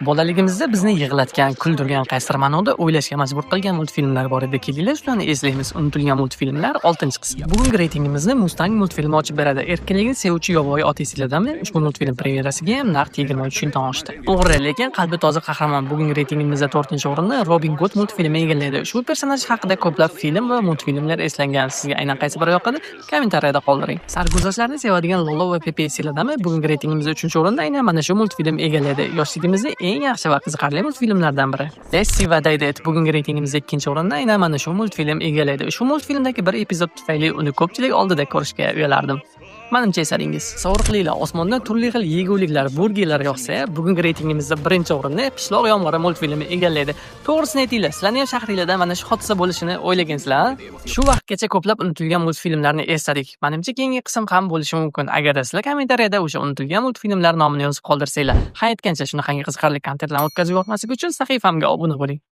Bolaligimizda bizni yig'latgan, kuldirgan, qaysidir ma'noda o'ylashga majbur qilgan multfilmlar bor edi. Kelinglar, shularni eslaymiz. Unutilgan multfilmlar 6-qism. Bugungi reytingimizni Mustang multfilmi ochib beradi. Erkinlikni sevuvchi yovvoyi ot esinglardami? Ushbu multfilm premyerasiga ham naqd 23 yildan oshdi. O'g'ri, lekin qalbi toza qahramon. Bugungi reytingimizda 4-o'rinni Robin Hood multfilmi egallaydi. Ushbu personaj haqida ko'plab film va multfilmlar eslangan. Sizga aynan qaysi biri yoqadi? Kommentariyada qoldiring. Sarguzashtlarni sevadigan Lolo va Pepe esinglardami? Bugungi reytingimizda 3-o'rinda aynan mana shu multfilm egallaydi. Yoshligimizda eng yaxshi va qiziqarli multfilmlardan biri. Lassie va Daydet. Bugungi reytingimizda 2-o'rinda aynan mana shu multfilm egallaydi. Shu multfilmdagi bir epizod tufayli uni ko'pchilik oldida ko'rishga uyalardim. Manimcha, esladingiz. Sovriqliklar, osmondan turli xil yeguliklar, burgerlar yog'sa, bugungi reytingimizda 1-o'rinni Pishloq yomg'iri multfilmi egallaydi. To'g'risini aytinglar, sizlarni ham shahringlarda mana shu hodisa bo'lishini o'ylagansizlar? Shu vaqtgacha ko'plab unutilgan multfilmlarni esladik. Manimcha, keyingi qism ham bo'lishi mumkin. Agarda sizlar kommentariyada o'sha unutilgan multfilmlar nomini yozib qoldirsanglar. Ha, aytgancha, shunaqangi qiziqarli kontentlarni o'tkazib yubormaslik uchun sahifamga obuna bo'ling.